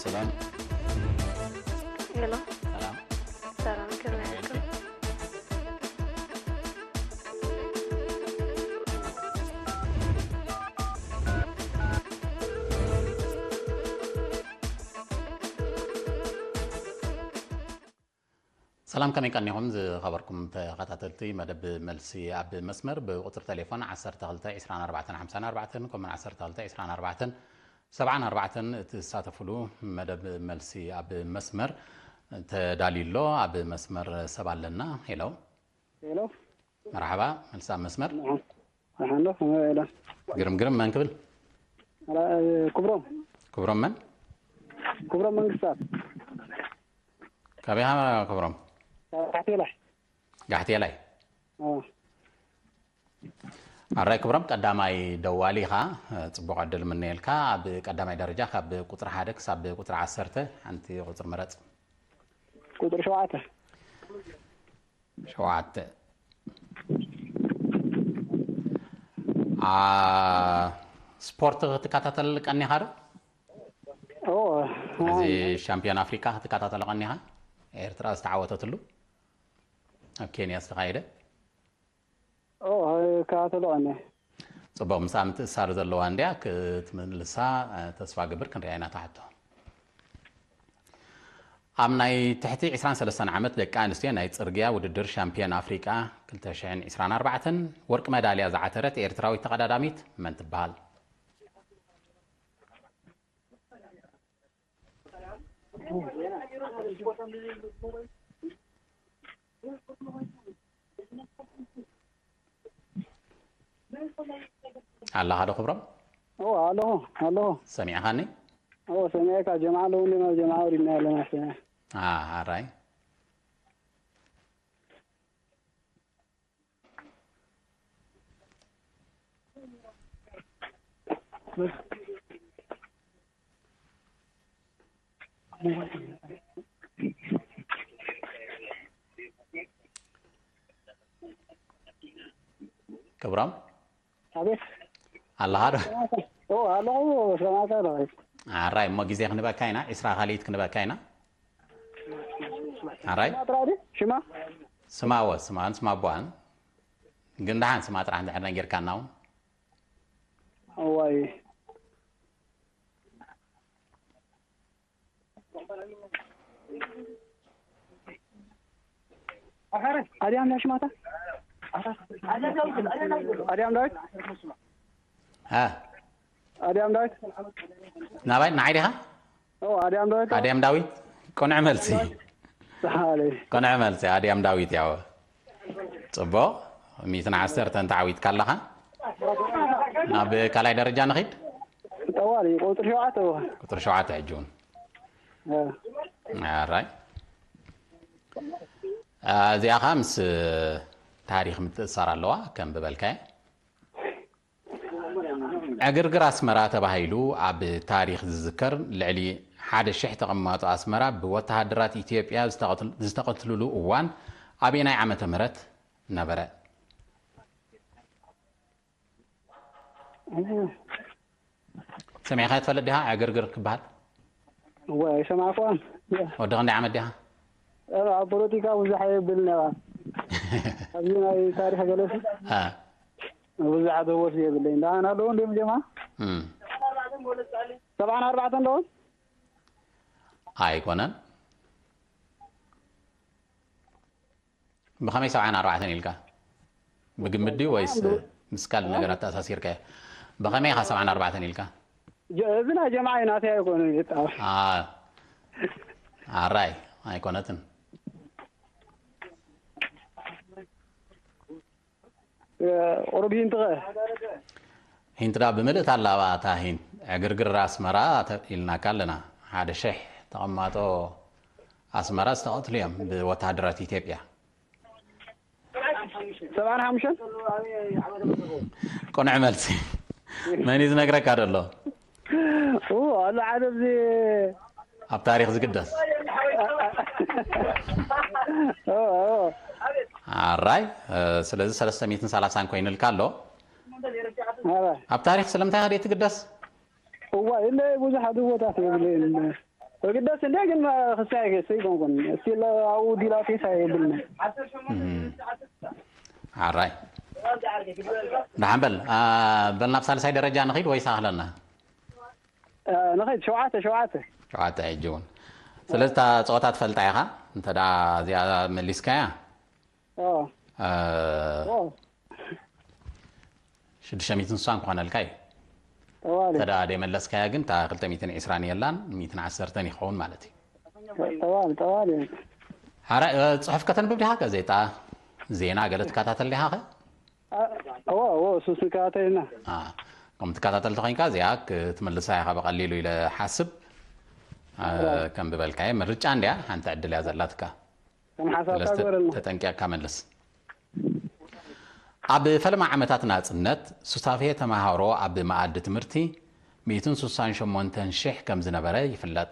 ሰላም። ሄሎ፣ ሰላም። ሰላም፣ ከመይ ኣለኩም? ሰላም፣ ከመይ ቀኒኹም ዝኸበርኩም ተኸታተልቲ መደብ መልሲ ኣብ መስመር? ብቁፅሪ ቴሌፎን ዓሰርተ ክልተ ዕስራን ኣርባዕተን ሓምሳን ኣርባዕተን ከምኡውን ዓሰርተ ክልተ ዕስራን ኣርባዕተን ሰብዓን ኣርባዕተን እትሳተፍሉ መደብ መልሲ ኣብ መስመር ተዳልዩ ኣሎ። ኣብ መስመር ሰብ ኣለና። ሄሎ፣ ሄሎ፣ መርሓባ። መልሲ ኣብ መስመር። ደሓን ዶ? ከመይ ውዒልካ? ግርም ግርም። መን ክብል? ራ- ክብሮም ክብሮም መን? ክብሮም መንግስታት ካበይ ኢኻ ክብሮም? ካብ ታሕቲ ላይ ጋሕቴላይ። ኦ፣ ኣራይ ክብሮም፣ ቀዳማይ ደዋሊ ኢኻ። ጽቡቕ ዕድል ምነየልካ። ኣብ ቀዳማይ ደረጃ ካብ ቁጽሪ ሓደ ክሳብ ቁጽሪ ዓሰርተ ሓንቲ ቁጽሪ ምረጽ። ቁፅሪ ሸውዓተ ሸውዓተ። አ፣ ስፖርት ክትከታተል ቀኒኻ ዶ? ኦ፣ እዚ ሻምፒዮን ኣፍሪካ ክትከታተሎ ቀኒኻ? ኤርትራ ዝተዓወተትሉ ኣብ ኬንያ ዝተኻየደ። ኦ፣ ከታተሎ ቀኒ ጽቡቕ፣ ምስኣ ምትእሳር ዘለዋ እንድያ ክትምልሳ፣ እ፣ ተስፋ ግብር። ክንሪኣ ኢና እታ ሕቶ። ኣብ ናይ ትሕቲ ዕስራን ሰለስተን ዓመት ደቂ ኣንስትዮ ናይ ጽርግያ ውድድር ሻምፒዮን ኣፍሪቃ ክልተ ሽሕን ዕስራን ኣርባዕተን ወርቂ መዳልያ ዝዓተረት ኤርትራዊት ተቐዳዳሚት መን ትበሃል? ኣለኻ ዶ ክብሮም? ኦ፣ ኣለኹ፣ ኣለኹ። ሰሚዕኻኒ? ኦ፣ ሰሚዐካ። ጀምዓ ኣለዉ እንደ ናብ ጀምዓ ወሪድና ኣለና። ሰሚዐ አ፣ ኣራይ። ክብሮም ኣቤት። ኣለኻ ዶ? ኦ፣ ኣለኹ። ሰማዕካ ኣለኹ። ኣራይ፣ እሞ ግዜ ክንበካ ኢና፣ ዕስራ ካልኢት ክንበካ ኢና። ኣራይ። ሽማ ጥራሕ ድዩ? ሽማ? ስማ ወ ስማን ስማ ኣቦኣን ግን ደሓን ስማ ጥራሕ እንድሕር ነጊርካና እውን። እዋይ። ኣድያም ናይ ሽማታ? ኣድያም ዳዊት? አ፣ ኣድያም ዳዊት? ናባይ ንዓይ ዲኻ? ኦ፣ ኣድያም ዳዊት? ኣድያም ዳዊት። ቅኑዕ መልሲ። ሰሓለይ። ቅኑዕ መልሲ። ኣድያም ዳዊት ያው። ጽቡቕ። ሚእትን ዓሰርተን ተዓዊትካ ኣለኻ። ናብ ካልኣይ ደረጃ ንኺድ። ጠዋሊ፣ ቁፅሪ ሸውዓተ እዋ። ቁፅሪ ሸውዓተ ሕጂ እውን። እ። ኣራይ። እዚኣ ኸዓ ምስ ታሪኽ ምትእሳር ኣለዋ፣ ከም ብበልካየ። ዕግርግር ኣስመራ ተባሂሉ ኣብ ታሪኽ ዝዝከር ልዕሊ ሓደ ሽሕ ተቐማጦ ኣስመራ ብወተሃደራት ኢትዮጵያ ዝተቐትል-፣ ዝተቐትልሉ እዋን ኣበየናይ ዓመተ ምህረት ነበረ? ሰሚዕካ ትፈልጥ ዲኻ ዕግርግር ክበሃል? እዋ፣ ኣይሰማዕኳን። ወዲ ክንደይ ዓመት ዲኻ? ኣብ ፖለቲካ ብዙሕ የብል ነባ። ኣብዚ ናይ ታሪኽ ገለሲ አ፣ ብዙሕ ኣዘወት የብለይ። እንዳና ኣለዉ እንዲም ጀማ እም። ሰብዓን ኣርባዕተን ኣለዉ። ኣይኮነን። ብኸመይ ሰብዓን ኣርባዕተን ኢልካ? ብግምት ድዩ ወይስ ምስ ካልእ ነገር ኣተኣሳሲርካዮ? ብኸመይ ኢኻ ሰብዓን ኣርባዕተን ኢልካ? ጀ-፣ እዚ ናይ ጀምዓ እዩ፣ ናተይ ኣይኮነን። ይጣ አ፣ ኣራይ ኣይኮነትን። ቁሩብ ሂንትኸ ሂንትዳ ብምልእታ ኣላባ እታ ሂንት ዕግርግር ኣስመራ ተ-፣ ኢልናካ ኣለና። ሓደ ሽሕ ተቐማጦ ኣስመራ ዝተቐትሉ እዮም ብወተሃደራት ኢትዮጵያ። ሰብዓን ሓሙሽተን ቅኑዕ መልሲ። መን እዩ ዝነግረካ ዘሎ? ኡ፣ ኣሎ ሓደ ኣብዚ ኣብ ታሪኽ ዝግደስ። ኦ፣ ኦ። ኣራይ፣ እ፣ ስለዚ ሰለስተ ሚእትን ሰላሳን ኮይኑልካ ኣሎ። ኣረ፣ ኣብ ታሪኽ ስለምንታይ ከ ትግደስ? እዋ፣ ኢለ ብዙሕ ኣድቦታት የብለይን። ወግደስ እንደ ግን ክሳይ ከስይ ኮንኩን እስቲል ኣው ዲላቴስ ኣይብልን። ሓራይ ደሓን በል። በል ናብ ሳልሳይ ደረጃ ንኺድ ወይስ ኣኽለና? ንኸይድ ሸውዓተ ሸውዓተ። ሸውዓተ ሕጂ እውን። ስለዚ እታ ፀወታ ትፈልጣ ኢኻ። እንተ ደኣ እዚኣ መሊስካያ ሽዱሽተ ሚእትን ስሳን ክኾነልካ እዩ። ተዋለ ተዳ ደመለስካያ ግን እታ ክልተ ሚእትን ዕስራን የላን ሚእትን ዓሰርተን ይኸውን ማለት እዩ። ጠዋል ጠዋል። ሓራ ጽሑፍ ከተንብብ ዲኻ? ጋዜጣ፣ ዜና ገለ ትከታተል ዲኻ? ከ እዋ እዋ እሱ ስንከታተልና ከም ትከታተል ተኾይንካ እዚኣ ክትምልሳ ኢኻ ብቐሊሉ ኢለ ሓስብ። ከም ብበልካየ ምርጫ እንዲያ ሓንቲ ዕድል እያ ዘላትካ። ከም ሓሳብካ ግበረልና። ተጠንቂቕካ መልስ። ኣብ ፈለማ ዓመታት ናጽነት ሱታፌ ተማሃሮ ኣብ መኣዲ ትምህርቲ ሚእትን ስሳን ሸሞንተን ሽሕ ከም ዝነበረ ይፍለጥ።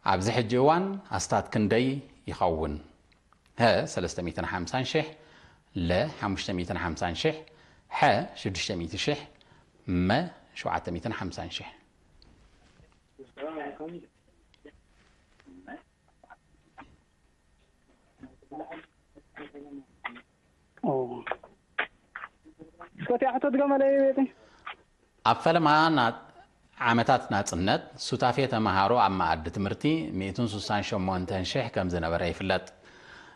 ኣብዚ ሕጂ እዋን ኣስታት ክንደይ ይኸውን? ሀ ሰለስተ ሚእትን ሓምሳን ሽሕ፣ ለ ሓሙሽተ ሚእትን ሓምሳን ሽሕ፣ ሐ ሽዱሽተ ሚእቲ ሽሕ፣ መ ሸውዓተ ሚእትን ሓምሳን ሽሕ። እስከ እቲኣ ሕቶ ድገመለይ ቤቲ። ኣብ ፈለማ ዓመታት ናጽነት ሱታፌ ተመሃሮ ኣብ መኣዲ ትምህርቲ ሚእትን ስሳን ሸሞንተን ሽሕ ከም ዝነበረ ይፍለጥ።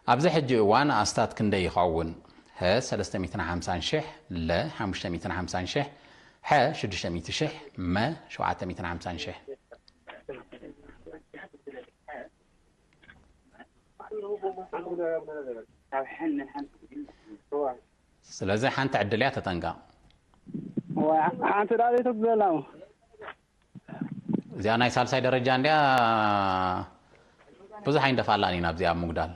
ኣብዚ ሕጂ እዋን ኣስታት ክንደይ ይኸውን? ሀ ሰለስተ ሚእትን ሓምሳን ሽሕ፣ ለ ሓሙሽተ ሚእትን ሓምሳን ሽሕ፣ ሐ ሽዱሽተ ሚእቲ ሽሕ፣ መ ሸውዓተ ሚእትን ሓምሳን ሽሕ። ስለዚ ሓንቲ ዕድል እያ፣ ተጠንቀቕ። ሓንቲ ዳሌቶ ብዘላ እዚኣ ናይ ሳልሳይ ደረጃ እንዲያ። ብዙሕ ኣይንደፋላን ኢና ኣብዚኣ ኣብ ምጉዳል።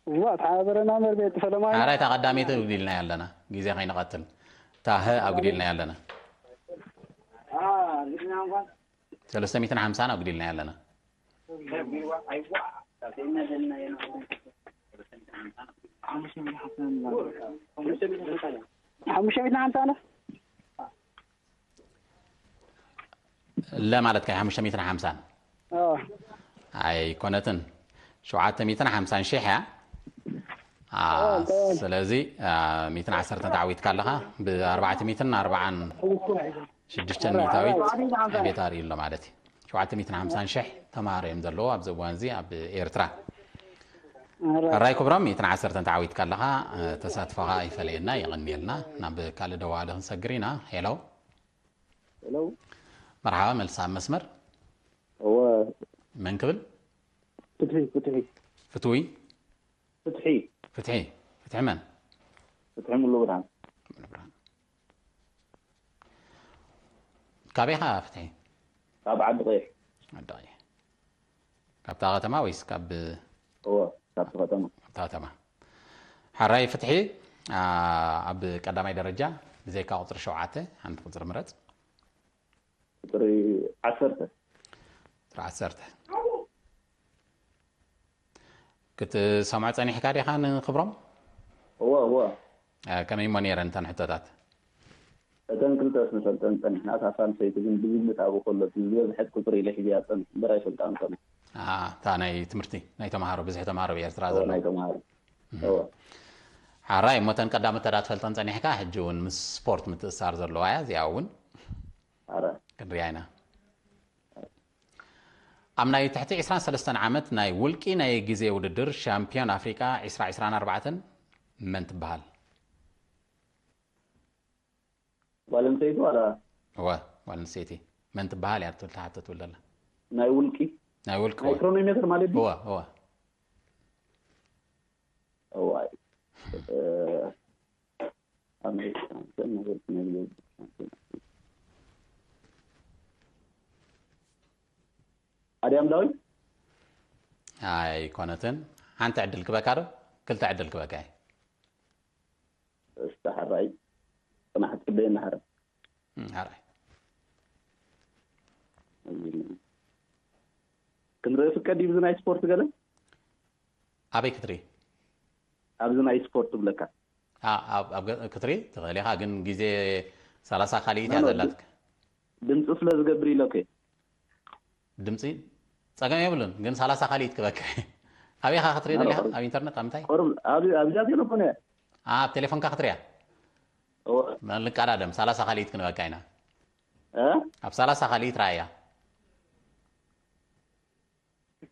እዋ ተሓበረና መርቤት ፈለማ ሓራይ እታ ቀዳመይቲ ኣጉዲልና ኣለና፣ ግዜ ከይንቐትል። እታ ሀ ኣጉዲልና ኣለና። ሰለስተ ሚእትን ሓምሳን ኣጉዲልና ኣለና። ሓሙሽተ ሚእትን ሓምሳ ነ ለ ማለት ከ ሓሙሽተ ሚእትን ሓምሳን ኣይኮነትን፣ ሸውዓተ ሚእትን ሓምሳን ሽሕ እያ። ስለዚ ሚእትን ዓሰርተን ተዓዊትካ ኣለኻ። ብኣርባዕተ ሚእትን ኣርባዓን ሽዱሽተን ሚእታዊት ዕቤት ኣርእዩ ኣሎ ማለት እዩ። ሸውዓተ ሚእትን ሓምሳን ሽሕ ተምሃሮ እዮም ዘለዉ ኣብዚ እዋን እዚ ኣብ ኤርትራ። ሕራይ ክብሮም፣ ሚእትን ዓሰርተን ተዓዊትካ ኣለኻ። ተሳትፎኻ ይፈለየና፣ የቐንየልና። ናብ ካልእ ደዋሊ ክንሰግር ኢና። ሄሎ። ሄሎ። መርሓባ፣ መልሲ ኣብ መስመር። እወ። መን ክብል? ፍትሒ፣ ፍትሒ። ፍትዊ? ፍትሒ። ፍትሒ። ፍትሒ መን? ፍትሒ ሙሉ ብርሃን። ካበይ ኢኻ ፍትሒ? ካብ ዓዲ ቀይሕ። ዓዲ ቀይሕ። ካብታ ከተማ ወይስ ካብ? እወ፣ ካብቲ ከተማ። ካብታ ከተማ። ሓራይ ፍትሒ፣ ኣብ ቀዳማይ ደረጃ ብዘይካ ቁፅሪ ሸውዓተ ሓንቲ ቁፅሪ ምረፅ። ቁፅሪ ዓሰርተ። ቁፅሪ ዓሰርተ። ክትሰምዖ ጸኒሕካ ዲኻ ንክብሮም? እወ እወ። ከመይ እሞ ነይረን እተን ሕቶታት? እተን ክልተ ስንፈልጠን ጸኒሕና፣ እታ ሳልሰይቲ ግን ብግምት ኣብኡ ከሎ እቲ ዝበዝሐት ቁጽሪ ኢለ ሒዘያ ጸኒሐ እምበር ኣይፈልጣን ከሎ። እታ ናይ ትምህርቲ ናይ ተምሃሮ፣ ብዝሒ ተምሃሮ ኣብ ኤርትራ ዘሎ ናይ ተምሃሮ። እወ። ሓራይ እሞ እተን ቀዳሞት ተዳ ትፈልጠን ጸኒሕካ፣ ሕጂ እውን ምስ ስፖርት ምትእሳር ዘለዋ እያ። እዚኣ እውን ኣረ ክንሪኣ ኢና። ኣብ ናይ ትሕቲ ዕስራን ሰለስተን ዓመት ናይ ውልቂ ናይ ግዜ ውድድር ሻምፒዮን ኣፍሪቃ ዕስራ ዕስራን ኣርባዕተን መን ትበሃል? ጓል ኣንስተይቲ ዋላ? እወ፣ ጓል ኣንስተይቲ መን ትበሃል እያ ትብል፣ ትሓተት ትብል ዘላ። ናይ ውልቂ? ናይ ውልቂ ናይ ክሮኖሜትር ማለት ድዩ? እወ፣ እወ። እዋይ። ኣሜሪካ፣ ሻምፒዮን ናይ ውልቂ ናይ ግዜ ውድድር ሻምፒዮን ኣፍሪቃ። ኣድያም ዳዊት? ኣይኮነትን። ሓንቲ ዕድል ክበካ ዶ? ክልተ ዕድል ክበካ እየ። እስቲ ሓራይ ጽናሕ ጽበየና ሓረ። እም፣ ሓራይ። ክንርኢ ፍቀድ እዩ ብዚ ናይ ስፖርት ገለ? ኣበይ ክትርኢ? ኣብዚ ናይ ስፖርት ትብለካ። ኣ-፣ ኣብ፣ ኣብ ገ-፣ ክትርኢ ትኽእል ኢኻ፣ ግን ግዜ ሰላሳ ካልኢት እያ ዘላትካ። ድምፂ ስለ ዝገብር ኢለከ። ድምፂ? ጸገም የብሉን፣ ግን ሰላሳ ካልኢት ክበካ። ኣበይኻ ክትርኢ ደሊኻ? ኣብ ኢንተርነት ኣብ ምንታይ? ቁሩብ ኣብ ኣብዛ ቴሌፎን እያ። ኣብ ቴሌፎንካ ክትሪያ? እወ። ንቃዳደም፣ ሰላሳ ካልኢት ክንበካ ኢና። እ? ኣብ ሰላሳ ካልኢት ራእያ።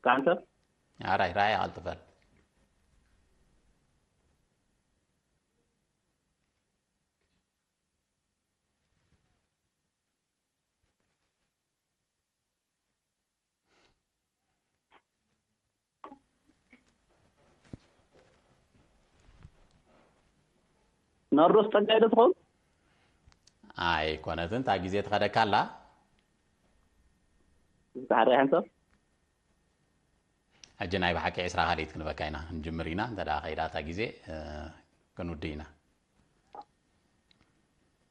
ካንተ? ኣራይ ራእያ ኣልጥፈል። ናርዶስ ጸጋይ ዶ ትኸውን? ኣይኮነትን፣ እታ ግዜ ትኸደካ ኣላ። ጻዕዳ ሓንሳብ? ሕጂ ናይ ብሓቂ ዕስራ ካልኢት ክንበካ ኢና። ንጅምር ኢና፣ እንተ ደኣ ከይዳ እታ ግዜ፣ እ፣ ክንውድእ ኢና።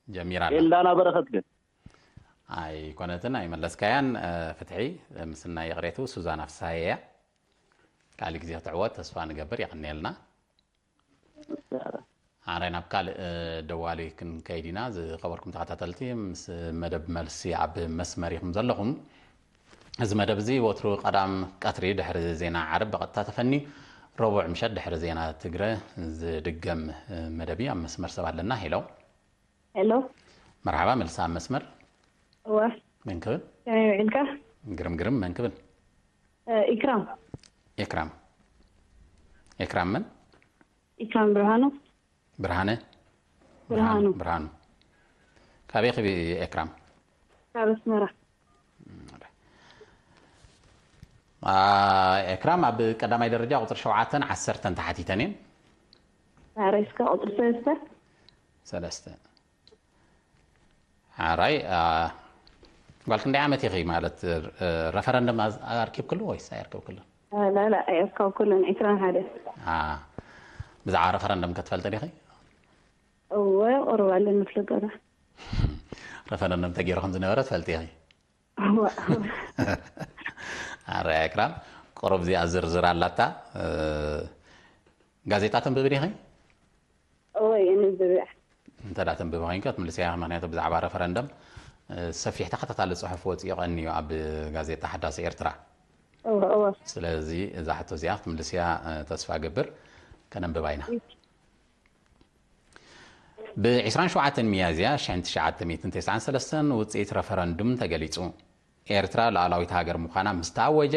ጀሚራ ኣላ። ኤልዳና በረኸት ግን? ኣይኮነትን፣ ኣይመለስካያን። እ፣ ፍትሒ፣ ምስናይ ይቕሬቱ ሱዛና ፍስሃየ እያ። ካልእ ግዜ ክትዕወት ተስፋ ንገብር። የቐንየልና። ኣረ፣ ናብ ካልእ፣ እ፣ ደዋሊ ክንከይድ ኢና። ዝኸበርኩም ተኸታተልቲ፣ ምስ መደብ መልሲ ኣብ መስመር ኢኹም ዘለኹም። እዚ መደብ እዚ ወትሩ ቀዳም ቀትሪ ድሕሪ ዜና ዓርብ ብቐጥታ ተፈንዩ፣ ረቡዕ ምሸት ድሕሪ ዜና ትግረ ዝድገም፣ እ፣ መደብ እዩ። ኣብ መስመር ሰብ ኣለና። ሄሎ። ሄሎ። መርሓባ፣ መልሲ ኣብ መስመር። እወ። መን ክብል? ከመይ ውዒልካ? ግርም ግርም፣ መን ክብል? እ፣ ኢክራም። ኤክራም። ኤክራም መን? ኢክራም ብርሃኑ። ብርሃነ? ብርሃኑ። ብርሃኑ። ካበይ ኺ ኤክራም? ካብ ኣስመራ። አ፣ ኤክራም፣ ኣብ ቀዳማይ ደረጃ ቁጽሪ ሸውዓተን ዓሰርተን ተሓቲተን እየን። ኣረ፣ እስከ ቁጽሪ ሰለስተ። ሰለስተ። ኣራይ፣ አ፣ ጓል ክንደይ ዓመት ኢኺ ማለት፣ እ፣ ረፈረንደም ኣዝ-፣ ኣርኪብክሉ ወይስ ኣየርክብክሉን? አ፣ ላ፣ ላ፣ ኣየርካብኩሉን፣ ዕስራን ሓደ። አ፣ ብዛዕባ ረፈረንደም ከ ትፈልጢ ዲኺ? እወ፣ ቁሩብ ኣለኒ ፍልጠታ። ረፈረንደም ተገይሩ ከም ዝነበረ ትፈልጢ ኢኺ? እወ፣ እወ። ኣረ ኤክራም፣ ቁሩብ እዚኣ ዝርዝር ኣላታ። እ፣ ጋዜጣ ተንብቢ ዲኺ? እወ፣ የንብብ እየ። እንተ ደኣ ተንብቢ ኮይንካ ትምልስያ፣ ምኽንያቱ ብዛዕባ ረፈረንደም፣ እ፣ ሰፊሕ ተኸታታሊ ጽሑፍ ወጺኡ ቀንዩ ኣብ ጋዜጣ ሓዳስ ኤርትራ። እወ፣ እወ። ስለዚ እዛ ሕቶ እዚኣ ክትምልስያ፣ እ፣ ተስፋ እገብር። ከነንብባ ኢና። እሺ። ብ ዕስራን ሸውዓተን ሚያዝያ ሽሕን ትሽዓተ ሚእትን ተስዓን ሰለስተን ውጽኢት ረፈረንዱም ተገሊጹ። ኤርትራ ሉዓላዊት ሃገር ምዃና ምስ ተኣወጀ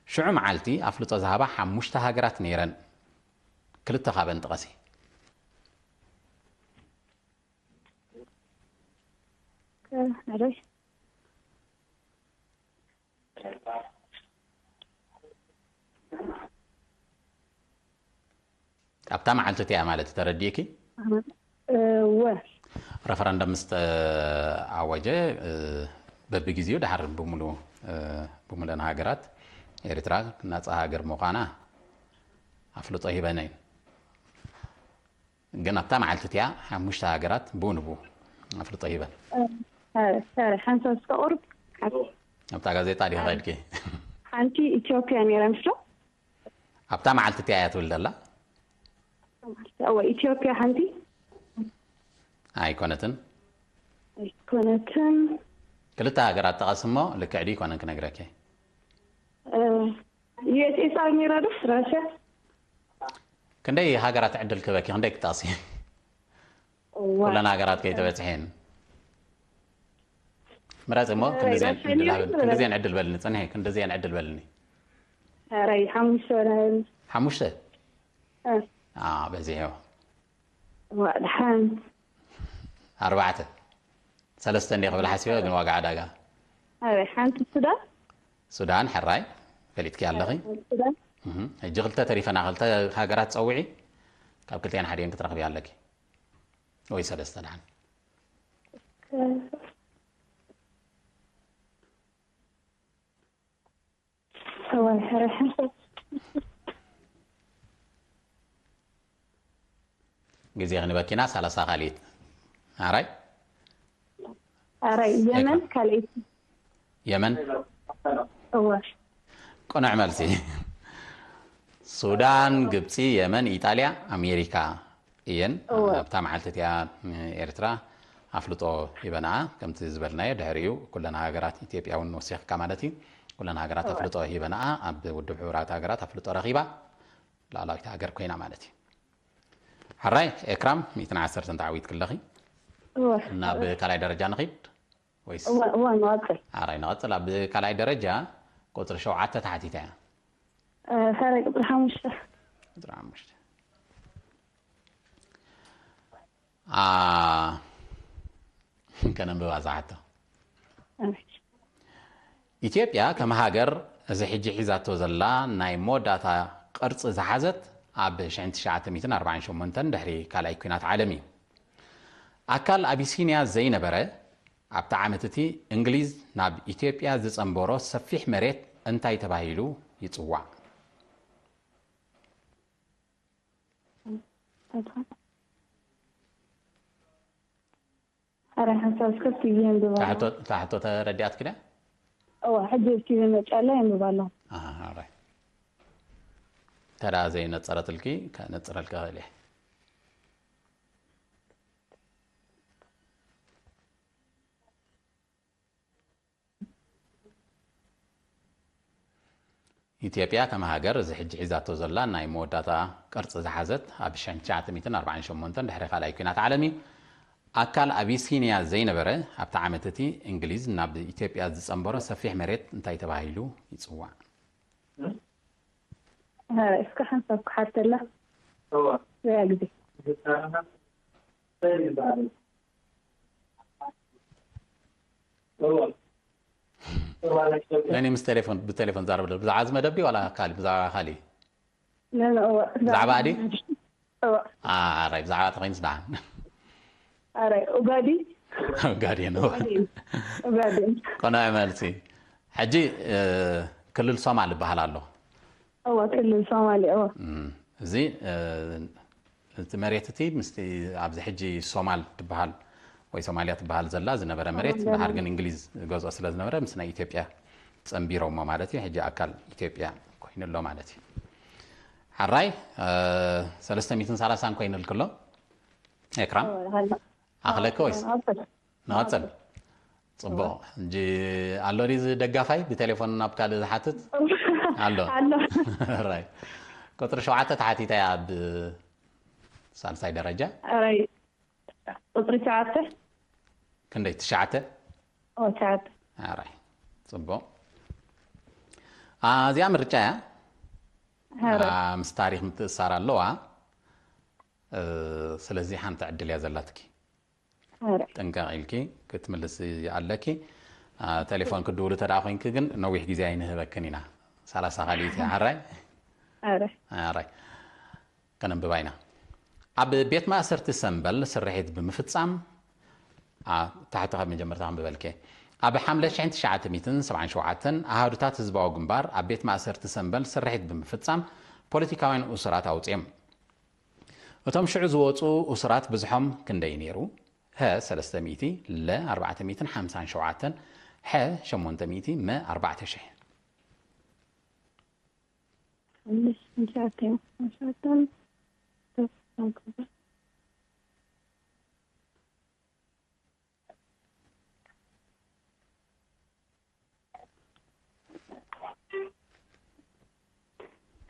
ሽዑ መዓልቲ ኣፍልጦ ዝሃባ ሓሙሽተ ሃገራት ነይረን። ክልተ ካብአን ጥቐሲ። ከ-፣ ኣደይ? ኣብታ መዓልቲ እቲኣ ማለት ተረዲእኪ? እወ። ረፈረንደም ምስ ተኣወጀ፣ እ፣ በብግዜኡ ድሓር ብምሉ-፣ እ፣ ብምሉእን ሃገራት ኤርትራ ናጻ ሃገር ምዃና ኣፍልጦ ሂበን እየን። ግን ኣብታ መዓልቲ እቲኣ ሓሙሽተ ሃገራት ብኡ ንብኡ ኣፍልጦ ሂበን። እ፣ እ፣ እ፣ ሓንሳብ እስከ ቁሩብ ሓ-፣ ኣብታ ጋዜጣ ዲኻ ሓ-፣ ከድኪ? ሓንቲ ኢትዮጵያ ነይራ ምስሎ። ኣብታ መዓልቲ እቲኣ እያ ትብል ዘላ? እወ፣ ኢትዮጵያ ሓንቲ። ኣይኮነትን። ኣይኮነትን። ክልተ ሃገራት ጠቐስ እሞ ልክዕ ድዩ ኣይኮነን ክነግረኪ። እ፣ ዩ ኤስ ኤስ ኣር ነይራ ዶ? ራሽያ? ክንደይ ሃገራት ዕድል ክበኪ፣ ክንደይ ክጠቕሲ? እዋ። ኩለን ሃገራት ከይተበጽሐን። ምረጽ እሞ፣ እ፣ ክንድዚአን ራሽያ ዕድል ነይሩ ሃብን-፣ ዝነበረ። ክንድዚአን ዕድል በልኒ፣ ጽንሒ፣ ክንድዚአን ዕድል በልኒ። ኧረ፣ ሓሙሽተ በልኒ። ሓሙሽተ? እ። አ፣ በዚሑ። ዋ፣ ደሓን። ኣርባዕተ። ሰለስተ እንዲየ ክብል ሓሲበ፣ ግን ዋጋ ዕዳጋ። ኣበይ? ሓንቲ ሱዳን? ሱዳን፣ ሕራይ። ፈሊጥኪ ኣለኺ። ሱዳን። እህ፣ ሕጂ ክልተ ተሪፈና፣ ክልተ ሃገራት ጸውዒ። ካብ ክልቲኣን ሓዲአን ክትረኽቢ ኣለኪ። ወይ ሰለስተ ደሓን። ከ-፣ እዋይ፣ ሕራይ ሓንሳብ። ግዜ ክንበኪና፣ ሰላሳ ካልኢት። ኣራይ? ኣራይ፣ የመን፣ ኤካ-፣ ካልኣይቲ። የመን? እወ። ቅኑዕ መልሲ። ሱዳን፣ ግብጺ፣ የመን፣ ኢጣልያ፣ ኣሜሪካ እየን። እወ። ኣብታ መዓልቲ እቲኣ ኤርትራ ኣፍልጦ ሂበናኣ፣ ከምቲ ዝበልናዮ፣ ድሕሪኡ ኩለን ሃገራት፣ ኢትዮጵያ እውን ወሲኽካ ማለት እዩ፣ ኩለን ሃገራት ኣፍልጦ ሂበንኣ ኣብ ውድብ ሕቡራት ሃገራት ኣፍልጦ ረኺባ ላዕላዊት ሃገር ኮይና ማለት እዩ። ሕራይ ኤክራም ሚእትን ዓሰርተን ተዓዊትኪ ኣለኺ። እወ ናብ ካልኣይ ደረጃ ንኺድ ወይስ? እወ እወ ንቐጽል። ሕራይ ንቐጽል። ኣብ ካልኣይ ደረጃ ቁጽሪ ሸውዓተ ተሓቲታ እያ። እ፣ ሕራይ ቁጽሪ ሓሙሽተ። ቁጽሪ ሓሙሽተ። ኣ፣ ከነንብባ እዛ ሕቶ። ሕራይ። ኢትዮጵያ ከም ሃገር እዚ ሕጂ ሒዛቶ ዘላ ናይ መወዳእታ ቅርጺ ዝሓዘት ኣብ ሺሕ ትሽዓተ ሚእትን ኣርባዓን ሸሞንተን ድሕሪ ካልኣይ ኲናት ዓለም እዩ። ኣካል ኣቢሲንያ ዘይነበረ ኣብቲ ዓመት እቲ እንግሊዝ ናብ ኢትዮጵያ ዝጸንበሮ ሰፊሕ መሬት እንታይ ተባሂሉ ይጽዋዕ? ሕራይ ሓንሳብ እስከ ቲቪ የንብባ። ታሕቶ ታሕቶ ተረዲኣትኪ ድያ? እወ ሕጂ ቲቪ መጫላ የንብባ ኣለኹ። ኣሃ፣ ሕራይ። ተዳ ዘይነጸረትልኪ ከነጽረልኪ እኽእል እየ። ኢትዮጵያ ከም ሃገር እዚ ሕጂ ሒዛቶ ዘላ ናይ መወዳእታ ቅርጺ ዝሓዘት ኣብ ሺሕ ትሽዓተ ሚእትን ኣርባዓን ሸሞንተን ድሕሪ ካልኣይ ኲናት ዓለም እዩ። ኣካል ኣቢሲንያ ዘይነበረ ኣብቲ ዓመት እቲ እንግሊዝ ናብ ኢትዮጵያ ዝጸንበሮ ሰፊሕ መሬት እንታይ ተባሂሉ ይጽዋዕ? ሕራይ እስከ ሓንሳብ ክሓተላ። እወ። ያ ግዜ። ነኒ ምስ ቴሌፎን ብቴሌፎን ዛረብ ኣሎ። ብዛዕባ እዚ መደብ ድዩ ዋላ ካልእ? ብዛዕባ ካልእ? ነን እወ። ብዛዕባ ድዩ? እወ። ኣራይ ብዛዕባ ተኾይንስ ደሓን። ኣራይ ኡጋዲ። ጋዴን እወ። ኡጋዲ። ኡጋዲ። ቆናዊ መልሲ። ሕጂ እ፣ ክልል ሶማል ይበሃል ኣሎ። እወ ክልል ሶማሊ እወ። እም፣ እዚ እ፣ እቲ መሬት እቲ ምስቲ ኣብዚ ሕጂ ሶማል ትበሃል ወይ ሶማልያ ትበሃል ዘላ ዝነበረ መሬት ሶማልያ ድሓር ማለት ግን እንግሊዝ ዝገዝኦ ስለ ዝነበረ ምስ ናይ ኢትዮጵያ ጸንቢሮሞ ማለት እዩ። ሕጂ ኣካል ኢትዮጵያ ኮይኑ ኣሎ ማለት እዩ። ሕራይ እ፣ ሰለስተ ሚእትን ሰላሳን ኮይኑልኪ ኣሎ። ኤክራም እወ፣ ሃላ። ኣኽለኪ ወይስ? ንቐጽል። ንቐጽል። ጽቡቕ። ሕጂ ኣሎ ድዩ እዚ ደጋፋይ ብቴሌፎን ናብ ካልእ ዝሓትት? ኣሎ። ኣሎ። ሕራይ። ቁጽሪ ሸውዓተ ተሓቲታ እያ ኣብ ሳልሳይ ደረጃ። ሕራይ ቁጽሪ ሸውዓተ። ክንደይ? ትሽዓተ? ኦ፣ ትሽዓተ። ሕራይ። ጽቡቕ። ኣ፣ እዚኣ ምርጫ እያ። ሕራይ። ኣ፣ ምስ ታሪኽ ምትእሳር ኣለዋ። እ፣ ስለዚ ሓንቲ ዕድል እያ ዘላትኪ። ሕራይ። ጥንቃቕ ኢልኪ ክትምልሲ ኣለኪ። ኣ፣ ቴሌፎን ክድውሉ ተደኣ ኮይንኪ ግን ነዊሕ ግዜ ኣይንህበክን ኢና። ሰላሳ ካልኢት እያ። ሕራይ? ሕራይ። ሕራይ። ከነንብባ ኢና። ኣብ ቤት ማእሰርቲ ሰምበል ስርሒት ብምፍጻም፣ ኣ፣ ታሕቲ ካብ መጀመርታ ከንብበልኪ። ኣብ ሓምለ ሺሕ ትሽዓተ ሚእትን ሰብዓን ሸውዓተን ኣሃዱታት ህዝባዊ ግንባር ኣብ ቤት ማእሰርቲ ሰምበል ስርሒት ብምፍጻም ፖለቲካውያን እሱራት ኣውጽኦም። እቶም ሽዑ ዝወጹ እሱራት ብዝሖም ክንደይ ነይሩ? ሀ ሰለስተ ሚእቲ፣ ለ ኣርባዕተ ሚእትን ሓምሳን ሸውዓተን፣ ሐ ሸሞንተ ሚእቲ፣ መ ኣርባዕተ ሽሕ። ሓሙሽተ ሚእቲ ሸውዓተ።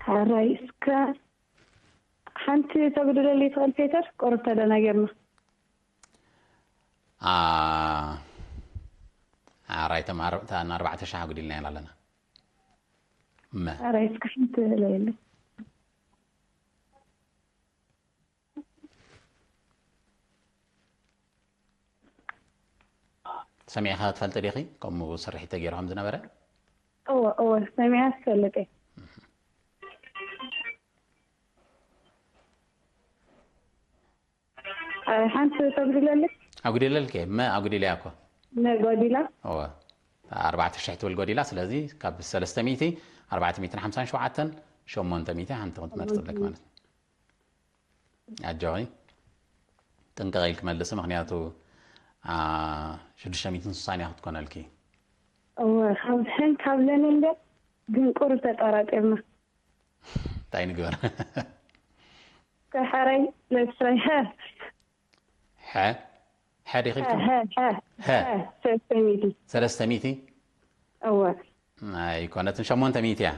ሕራይ እስከ ሓንቲ ተጉድለለይ ትኽእል ፔተር? ቁሩብ ተደናጊርና። ኣ፣ ሕራይ ተማር-፣ እታ ንኣርባዕተ ሽሕ ኣጉዲልና ኢና ኣለና። መ። ሕራይ እስከ ሓንቲ ለየለይ። ሰሚዕኻ ትፈልጢ ዲኺ? ከምኡ ስርሒት ተገይሩ ከም ዝነበረ? እወ፣ እወ፣ ሰሚዐ ዝፈልጥ እየ። ኣይ፣ ሓንቲ ተጉድለለይ? ኣጉዲለልኪ? መ ኣጉዲለያ እኮ። መ ጎዲላ? እወ። ኣርባዕተ ሽሕ ትብል ጎዲላ። ስለዚ ካብ ሰለስተ ሚእቲ፣ ኣርባዕተ ሚእትን ሓምሳን ሸውዓተን፣ ሸሞንተ ሚእቲ ሓንቲ ክትመርጽ ኣለኪ ማለት እዩ። ኣጆኺ። ጥንቅቕ ኢልኪ መልሲ፣ ምኽንያቱ፣ ኣ፣ ሽዱሽተ ሚእትን ስሳን እያ ክትኮነልኪ። እወ፣ ካብ ሕን ካብ ለን እምበር፣ ግን ቁሩብ ተጠራጢርና። እንታይ ንግበር? ከሐረይ ለስረይ፣ ሐ። ሐ? ሐ ዲኺ ኢልኪ? ሐ፣ ሐ፣ ሐ። ሐ፣ ሰለስተ ሚእቲ። ሰለስተ ሚእቲ? እወ። ኣይኮነትን፣ ሸሞንተ ሚእቲ እያ።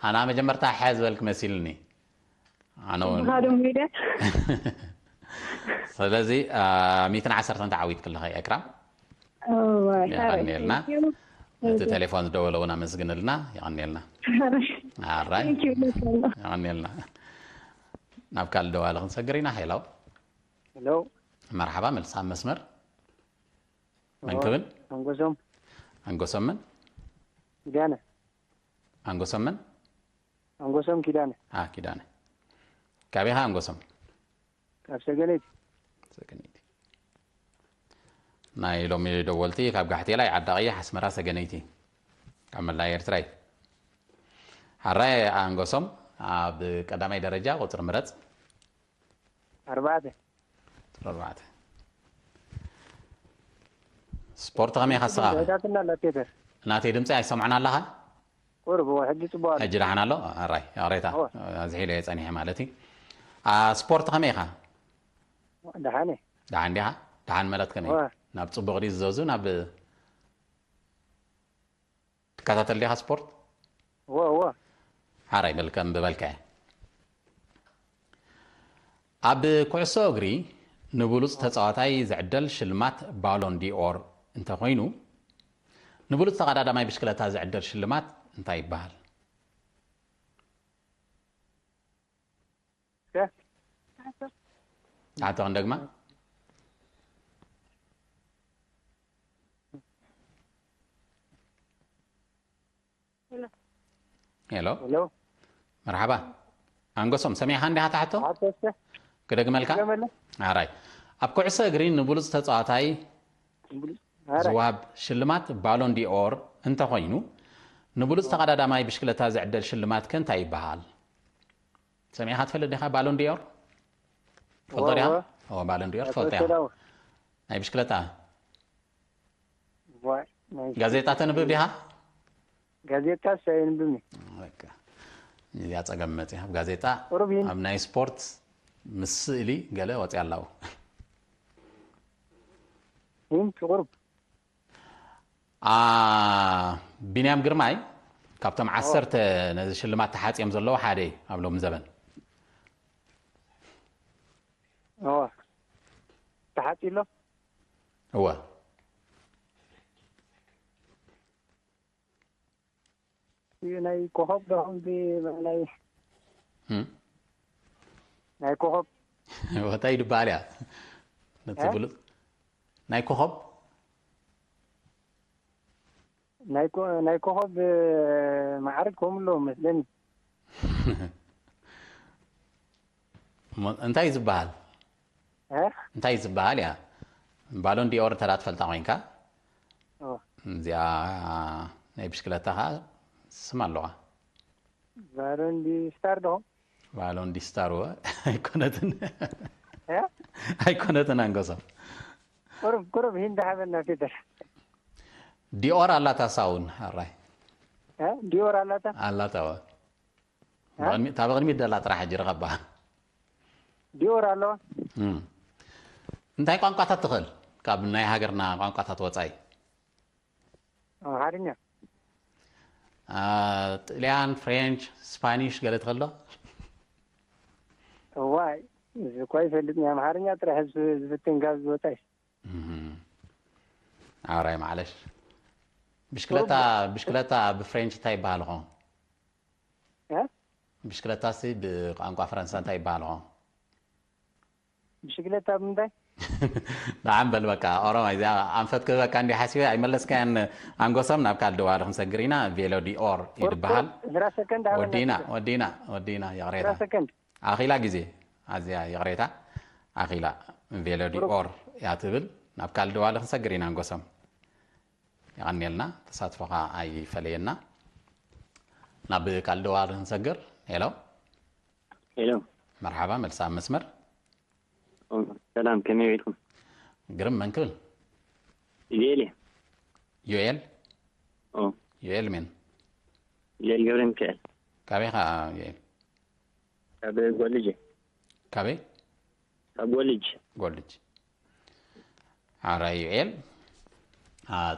ኣና መጀመርታ ሓ ዝበልክ መሲልኒ። ኣነ እውን ብኻዶ ሚድያ ስለዚ ሚትን ዓሰርተን ተዓዊትክለኸ ኤክራም። የቐንየልና። እቲ ቴሌፎን ዝደወለ እውን ኣመስግንልና። የቐንየልና። ኣራይ፣ የቐንየልና። ናብ ካልእ ደዋሊ ክንሰግር ኢና። ሄሎ። ሄሎ። መርሓባ፣ መልሳ ኣብ መስመር። መን ክብል? ኣንጎሶም። ኣንጎሶምን? ኪዳነ። ኣንጎሶምን? ኣንጎሶም ኪዳነ። ኪዳነ። ካበይ ኢኻ ኣንጎሶም? ካብ ሰገነይቲ። ሰገነይቲ። ናይ ሎሚ ደወልቲ ካብ ጋሕቴላይ፣ ዓዲ ቀይሕ፣ ኣስመራ፣ ሰገነይቲ፣ ካብ መላእ ኤርትራ እዩ። ሓራይ ኣንጎሶም፣ ኣብ ቀዳማይ ደረጃ ቁጽሪ ምረጽ። ኣርባዕተ። ቁጽሪ ኣርባዕተ። ስፖርት ከመይ ኢኻ ንስኻ? ዳትና ላቴተር። ናተይ ድምፂ ኣይሰምዖን ኣለኻ? ቁሩብ እዎ፣ ሕጂ ጽቡቕ ኣሎ። ሕጂ ደሓን ኣሎ? ኣራይ፣ ይቕሬታ። እወ። ኣዝሒለ እየ ጸኒሐ ማለት እዩ። ኣ፣ ስፖርት ከመይ ኢኻ? ደሓን እየ። ደሓን ዲኻ? ደሓን ማለት ከመይ? እወ። ናብ ጽቡቕ ድዩ ዝዘዙ? ናብ ትከታተል ዲኻ ስፖርት? እወ፣ እወ። ሓራይ በልከ፣ እምቢ በልካ እየ። ኣብ ኩዕሶ እግሪ ንብሉጽ ተጻዋታይ ዝዕደል ሽልማት ባሎን ዲኦር እንተኾይኑ፣ ንብሉጽ ተቐዳዳማይ ብሽክለታ ዝዕደል ሽልማት እንታይ ይበሃል? ከ? ትሓቶ ክንደግማ? ሄሎ። ሄሎ። መርሓባ። ኣንጎሶም፣ ሰሚዕኻ እንዲኻ ትሓቶ? ሓቶ እስከ ክደግመልካ? ገመለ። ኣራይ። ኣብ ኩዕሶ እግሪ ንብሉጽ ተጻዋታይ ኣረ። ዝወሃብ ሽልማት ባሎን ዲኦር እንተኾይኑ፣ ንብሉጽ ተቐዳዳማይ ብሽክለታ ዝዕደል ሽልማት ከ እንታይ ይበሃል? ሰሚዕኻ ትፈልጥ ዲኻ ባሎን ዲኦር? ፈልጦ እወ፣ ዲኻ? እወ። እወ፣ ባሎን ዲኦር ኣቶ ትፈልጦ ኢኻ? ሰላም። ናይ ብሽክለታ? ዋይ፣ ናይ ጋዜጣ ተንብብ ዲኻ? ጋዜጣስ ኣይንብብን። በቃ። እዚኣ ጸገም መጽያ። ኣብ ጋዜጣ፣ ቁሩብ ይን- ኣብ ናይ ስፖርት ምስ ስእሊ ገለ ወጽያ ኣላው። ይን ቁሩብ። ኣ፣ ቢንያም ግርማይ ካብቶም ዓሰርተ ነዚ ሽልማት ተሓጽዮም ዘለዉ ሓደ እዩ ኣብ ሎሚ ዘበን። እወ። ተሓጺሎ? እወ። እዩ ናይ ኮኸብ ዶ ከምዚ ናይ እም። ናይ ኮኸብ እንታይ ይድበሃል እያ? ነቲ እ? ብሉጽ ናይ ኮኸብ? ናይ ኮ-፣ ናይ ኮኸብ ማዕርግ ከምኡ ኣለዎ መስለኒ። እሞ እንታይ እዩ ዝበሃል? እ? እንታይ እዩ ዝበሃል እያ? ባሎን ዲኦር እንተ ደኣ ትፈልጣ ኮይንካ፣ ኦ፣ እዚኣ ናይ ብሽክለታ ኸዓ ስም ኣለዋ። ባሎን ዲ ስታር ዶ? ባሎን ዲ ስታር ወ-፣ ኣይኮነትን። እ? ኣይኮነትን ኣንጎሶም። ቁሩብ፣ ቁሩብ ሂንት ሃበና ፒተር። ዲኦር ኣላታ ሳውን፣ ኣራይ። እ? ዲኦር ኣላታ? ኣላታ ወ። እ? ብቕድሚ-፣ እታ ብቕድሚት ደላ ጥራሕ ሕጂ ርኸባ። ዲኦር ኣለዋ? እም። እንታይ ቋንቋታት ትኽእል? ካብ ናይ ሃገርና ቋንቋታት ወጻኢ? ኣምሓርኛ። አ፣ ጥልያን፣ ፍሬንች፣ ስፓኒሽ ገለ ትኽእል ዶ? እዋይ፣ እዚ እኳ ይፈልጥ ናይ ኣምሓርኛ ጥራሕ ዝ-፣ ዝፍትን ካብ ዝወጻይ። እም። ኣራይ ማዕለሽ። ብሽክለታ፣ ብሽክለታ ብፍሬንች እንታይ ይበሃል ኾን? እ? ብሽክለታ ሲ ብቋንቋ ፈረንሳ እንታይ ይበሃል ኾን? ብሽክለታ ብምንታይ? ደሓን በል በቃ፣ ኦሮማይ እዚኣ ኣንፈት ክህበካ እንዲ ሓሲበ ኣይመለስካያን። ኣንጎሶም ናብ ካልእ ደዋሊ ክንሰግር ኢና። ቬሎ ዲኦር እዩ ዝበሃል። ዕስራ ሰከንድ ሃበና ወዲና፣ ፒተር። ወዲና፣ ወዲና፣ ይቕሬታ። ዕስራ ሰከንድ። ኣኺላ ግዜ፣ ኣዝያ ይቕሬታ። ኣኺላ ቬሎ ዲኦር እያ ትብል። ናብ ካልእ ደዋሊ ክንሰግር ኢና ኣንጎሶም። የቐንየልና፣ ተሳትፎኻ ኣይፈለየና። ናብ ካልእ ደዋሊ ክንሰግር። ሄሎ። ሄሎ። መርሓባ፣ መልሳ ኣብ መስመር። ኦ፣ ሰላም፣ ከመይ ውዒልኩም? ግርም፣ መን ክብል? ዩኤል እየ። ዮኤል? ኦ፣ ዮኤል ሜን? ዩኤል ገብረ ሚካኤል። ካበይ ኸዓ ዮኤል? ካብ ጎልጅ እየ። ካበይ? ካብ ጎልጅ። ጎልጅ። ሓራይ ዩኤል።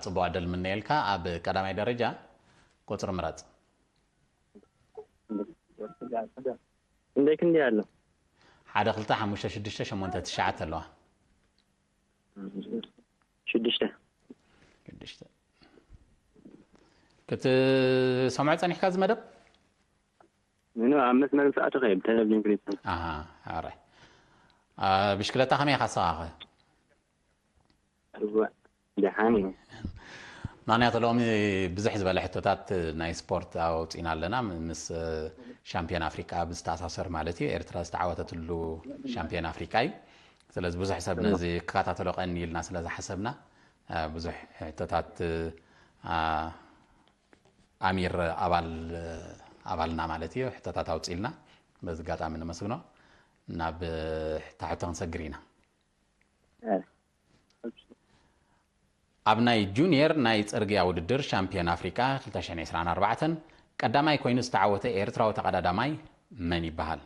ጽቡቕ ዕድል ምነየልካ። ኣብ ቀዳማይ ደረጃ ቁጽሪ ምረጽ። እንዴት እንዲህ ያለው? ሓደ ክልተ ሓሙሽተ ሽዱሽተ ሸሞንተ ትሽዓተ ኣለዋ። ሽዱሽተ። ሽዱሽተ ክትሰምዖ ጸኒሕካ እዚ መደብ? ምኑ ኣብ መስመር ሰዓት ከይብ ቴሌቪዥን ክሪት። ኣሃ፣ ኣረ። ብሽክለታ ከመይ ኢኻ ንስኻ ኸ? እዋ፣ ደሓን እዩ። ምክንያቱ ሎሚ ብዙሕ ዝበለ ሕቶታት ናይ ስፖርት ኣውፂና ኣለና፣ ምስ ሻምፒዮን ኣፍሪቃ ብዝተኣሳሰር ማለት እዩ። ኤርትራ ዝተዓወተትሉ ሻምፒዮን ኣፍሪቃ እዩ። ስለዚ ብዙሕ ሰብ ነዚ ክከታተሎ ቀኒ ኢልና ስለ ዝሓሰብና ብዙሕ ሕቶታት ኣሚር ኣባል ኣባልና ማለት እዩ ሕቶታት ኣውፂልና በዚ ኣጋጣሚ ነመስግኖ። ናብ ሕቶ ክንሰግር ኢና። ኣብ ናይ ጁኒየር ናይ ጽርግያ ውድድር ሻምፒዮን ኣፍሪቃ ክልተ ሽሕን ዕስራን ኣርባዕተን ቀዳማይ ኮይኑ ዝተዓወተ ኤርትራዊ ተቐዳዳማይ መን ይበሃል?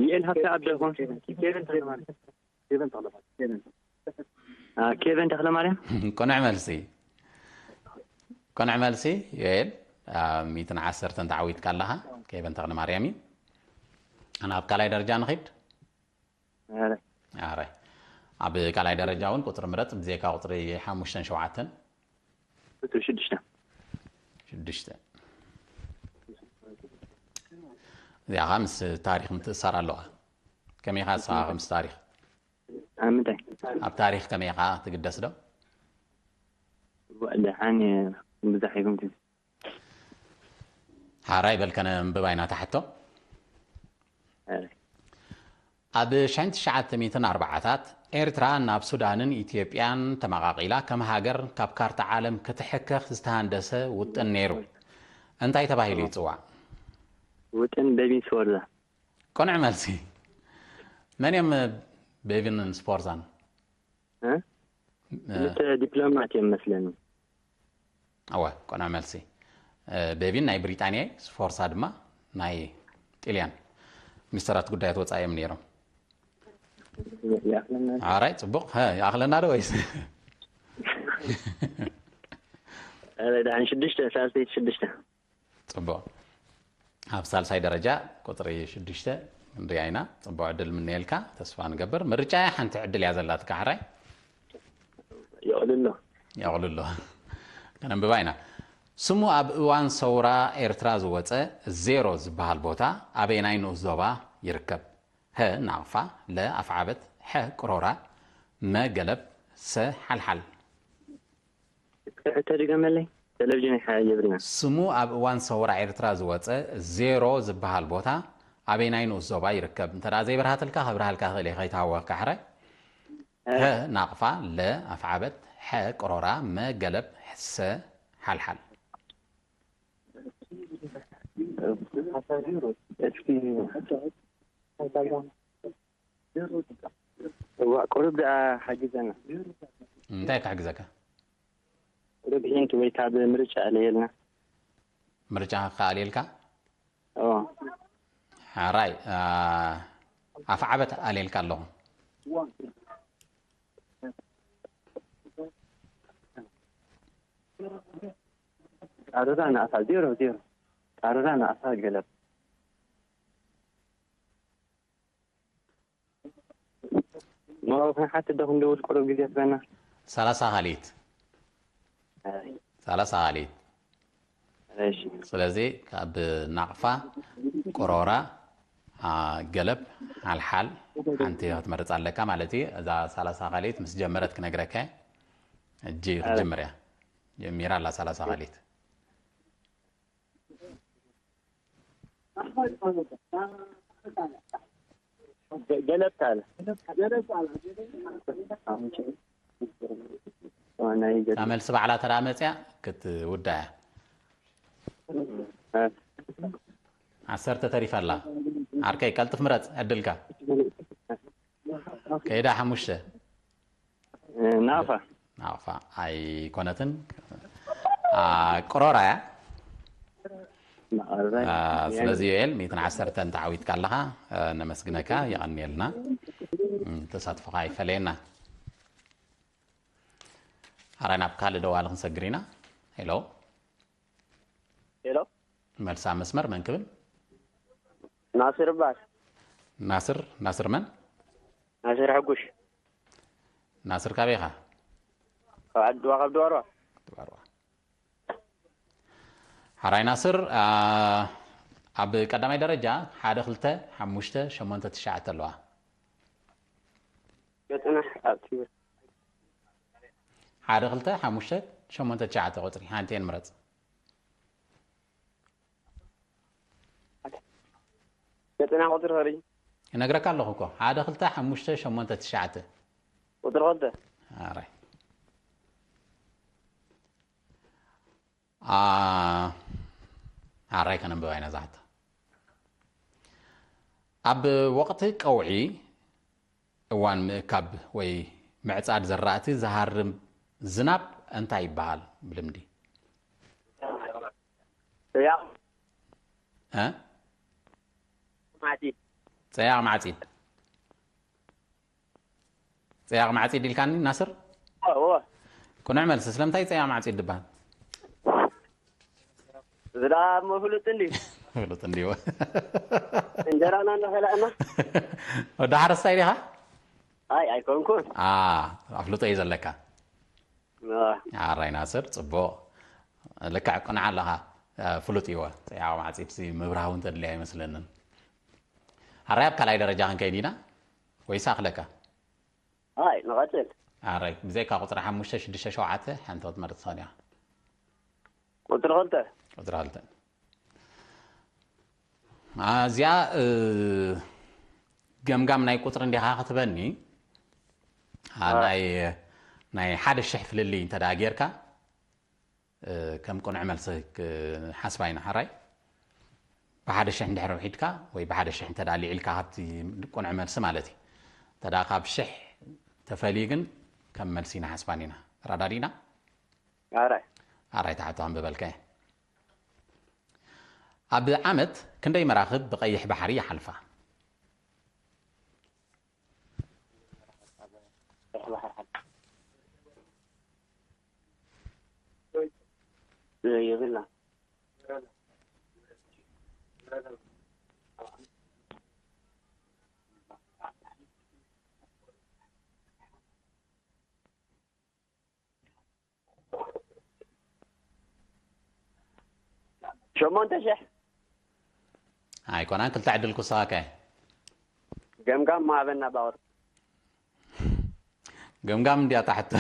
ዩኤል ሃብተ ኣብ ደርሆን ኬቨን ተኽለ ማርያም። ቅኑዕ መልሲ። ቅኑዕ መልሲ። ዮኤል፣ ሚትን ዓሰርተን ተዓዊትካ ኣለኻ። ኬቨን ተኽለ ማርያም እዩ። ናብ ካልኣይ ደረጃ ንኺድ። ኣረ ኣብ ካልኣይ ደረጃ እውን ቁፅሪ ምረፅ ብዘይካ ቁፅሪ ሓሙሽተን ሸውዓተን። ቁፅሪ ሽዱሽተ። ሽዱሽተ። እዚኣ ከዓ ምስ ታሪክ ምትእሳር ኣለዋ። ከመይ ኢኻ ንስኻ ምስ ታሪክ? ኣብ ምንታይ? ኣብ ታሪክ ከመይ ኢኻ ትግደስ ዶ? ደሓን ብዙሕ ይኹን። ሓራይ በልከነ እምብባይ ናታ ሕቶ። ኣብ ሽሕን ትሽዓተ ሚእትን ኣርባዓታት ኤርትራ ናብ ሱዳንን ኢትዮጵያን ተመቓቒላ ከም ሃገር ካብ ካርታ ዓለም ክትሕከኽ ዝተሃንደሰ ውጥን ነይሩ። እንታይ ተባሂሉ ይፅዋዕ? ውጥን ቤቢን ስወርዛ። ቅኑዕ መልሲ። መን እዮም ቤቢን ስፖርዛን? ክልተ ዲፕሎማት እዮም መስለኒ። እወ፣ ቅኑዕ መልሲ። ቤቢን ናይ ብሪጣንያ እዩ፣ ስፎርሳ ድማ ናይ ጥልያን። ሚኒስተራት ጉዳያት ወፃኢ እዮም ነይሮም። ኣራይ፣ ፅቡቕ። ይኣኽለና ዶ ወይስ? ደሓን ሽዱሽተ፣ ሳልሰይቲ ሽዱሽተ። ፅቡቕ። ኣብ ሳልሳይ ደረጃ ቁፅሪ ሽዱሽተ ንሪኣ ኢና። ፅቡቕ ዕድል ምነየልካ፣ ተስፋ ንገብር። ምርጫ ሓንቲ ዕድል እያ ዘላትካ። ሕራይ የቕልሎ። የቕልሎ። ከነንብባ ኢና። ስሙ ኣብ እዋን ሰውራ ኤርትራ ዝወፀ ዜሮ ዝበሃል ቦታ ኣበየናይ ንኡስ ዞባ ይርከብ? ሀ ናቕፋ፣ ለ ኣፍዓበት፣ ሐ ቅሮራ፣ መ ገለብ፣ ሰ ሓልሓል። ሕቶ ድገመለይ። ቴሌቪዥን ይሓየብልና። ስሙ ኣብ እዋን ሰውራ ኤርትራ ዝወፀ ዜሮ ዝበሃል ቦታ ኣበይናይ ንኡስ ዞባ ይርከብ? እንተ ደኣ ዘይበርሃትልካ ከብርሃልካ ክእል እየ ከይተሃወኽካ ሕራይ። ሀ ናቕፋ፣ ለ ኣፍዓበት፣ ሐ ቅሮራ፣ መ ገለብ፣ ሰ ሓልሓል። እስኪ እዋ ቁሩብ ደኣ ሓግዘና። እንታይ ክሕግዘካ? ቁሩብ ሂንት ወይ ካብ ምርጫ ኣለየልና። ምርጫ ከኣልየልካ? እዎ። ሕራይ ኣፍዓበት ኣልየልካ ኣለኹ። ጣረራ ናቕፋ ዜሮ ዜሮ። ጣረራ ናቕፋ ገለብ። ሞ ክንሓትት ዶ ክንድውል ቁሩብ ግዜ ትበና? ሰላሳ ካልኢት። ሰላሳ ካልኢት። እሺ። ስለዚ ካብ ናቕፋ፣ ቅሮራ፣ ገለብ፣ ሓልሓል ሓንቲ ክትመርፅ ኣለካ ማለት እዩ። እዛ ሰላሳ ካልኢት ምስ ጀመረት ክነግረካ እየ። ሕጂ ክትጅምር እያ። ጀሚራ ኣላ ሰላሳ ካልኢት። ገለብ ታለ እታ መልሲ ባዕላ ተዳ መፅያ ክትውዳ እያ። ዓሰርተ ተሪፋ ኣላ። ዓርከይ ቀልጥፍ ምረፅ ዕድልካ። ከይዳ ሓሙሽተ። ናቕፋ ናቕፋ ኣይኮነትን። ቅሮራ እያ። መቐረን አ፣ ስለዚ ዮኤል፣ ሚእትን ዓሰርተን ተዓዊትካ ኣለኻ። አ፣ ነመስግነካ፣ የቐንየልና። እም፣ ተሳትፎኻ ኣይፈለየና። ኣራይ ናብ ካልእ ደዋሊ ክንሰግር ኢና። ሄሎ። ሄሎ። መልሳ መስመር መን ክብል? ናስር ይበሃል። ናስር፣ ናስር መን? ናስር ሕጉሽ። ናስር ካበይ ኢኻ? ካብ ዓዲ ድዋ፣ ካብ ድዋርዋ። ድዋርዋ። ሓራይ ናስር፣ አ፣ ኣብ ቀዳማይ ደረጃ ሓደ፣ ክልተ፣ ሓሙሽተ፣ ሸሞንተ፣ ትሽዓተ ኣለዋ። ገጽና ኣብ ትምህርቲ። ሓደ፣ ክልተ፣ ሓሙሽተ፣ ሸሞንተ፣ ትሽዓተ ቁጽሪ ሓንቲኤን ምረጽ። ገጽና ቁጽሪ ኸሪ? እነግረካ ኣለኹ እኮ። ሓደ፣ ክልተ፣ ሓሙሽተ፣ ሸሞንተ፣ ትሽዓተ። ቁጽሪ ክልተ። ኣራይ። አ፣ ኣራይ ከነንብባ ኢና እዛ ሕቶ። ኣብ ወቕቲ ቀውዒ፣ እዋን ምእካብ ወይ ምዕጻድ ዘራእቲ፣ ዝሃርም ዝናብ እንታይ ይበሃል ብልምዲ? ያ። እ? ማዕጺድ። ጸያቕ ማዕጺድ። ጸያቕ ማዕጺድ ኢልካኒ ናስር? እዎ። ቅኑዕ መልሲ። ስለምንታይ ጸያቕ ማዕጺድ ዝበሃል? ዝዳ እሞ ፍሉጥ እንዲ። ፍሉጥ እንዲዎ። እንጀራና እናኸላእና። ወዲ ሓረስታይ ዲኻ? ኣይ፣ ኣይኮንኩን። አ፣ ኣፍልጦ እዩ ዘለካ። አ። ኣራይ ናስር፣ ጽቡቕ። ልክዕ ቅኑዕ ኣለኻ። አ፣ ፍሉጥ እዩዎ። ጸያቕ ማዕጺድሲ ምብራህ እውን ተድልያ ኣይመስለንን። ኣራይ ኣብ ካልኣይ ደረጃ ክንከይድ ኢና ወይስ ኣኽለካ? ኣይ፣ ንቐጽል። ኣራይ፣ ብዘይካ ቁጽሪ ሓሙሽተ፣ ሽዱሽተ፣ ሸውዓተ ሓንቲ ክትመርጽ ትኽእል ኢኻ። ቁጽሪ ክልተ። ቁጽሪ ክልተ። አ፣ እዚኣ፣ እ፣ ገምጋም ናይ ቁጽሪ እንዲኻ ክትበኒ፣ አ፣ አ። ናይ፣ ናይ ሓደ ሽሕ ፍልልይ እንተ ደኣ ጌርካ፣ እ፣ ከም ቅኑዕ መልሲ ክሓስባ ኢና። ሓራይ፣ ብሓደ ሽሕ እንድሕር ውሒድካ ወይ ብሓደ ሽሕ እንተ ደኣ ልዒልካ ካብቲ ቅኑዕ መልሲ ማለት እዩ። እንተ ደኣ ካብ ሽሕ ተፈልዩ ግን ከም መልሲ ኢና ሓስባን ኢና። ተረዳዲእና? ኣራይ። ኣራይ፣ ተሓቶ ኣንብበልካ እየ። ኣብ ዓመት ክንደይ መራኽብ ብቐይሕ ባሕሪ ይሓልፋ? የብላ። ሸሞንተ ሽሕ። ኣይኮናን፣ ክልተ ዕድል ክውስኸካ እየ። ገምጋም ማዕበና ባወር። ገምጋም እንድያ ታሕቲ።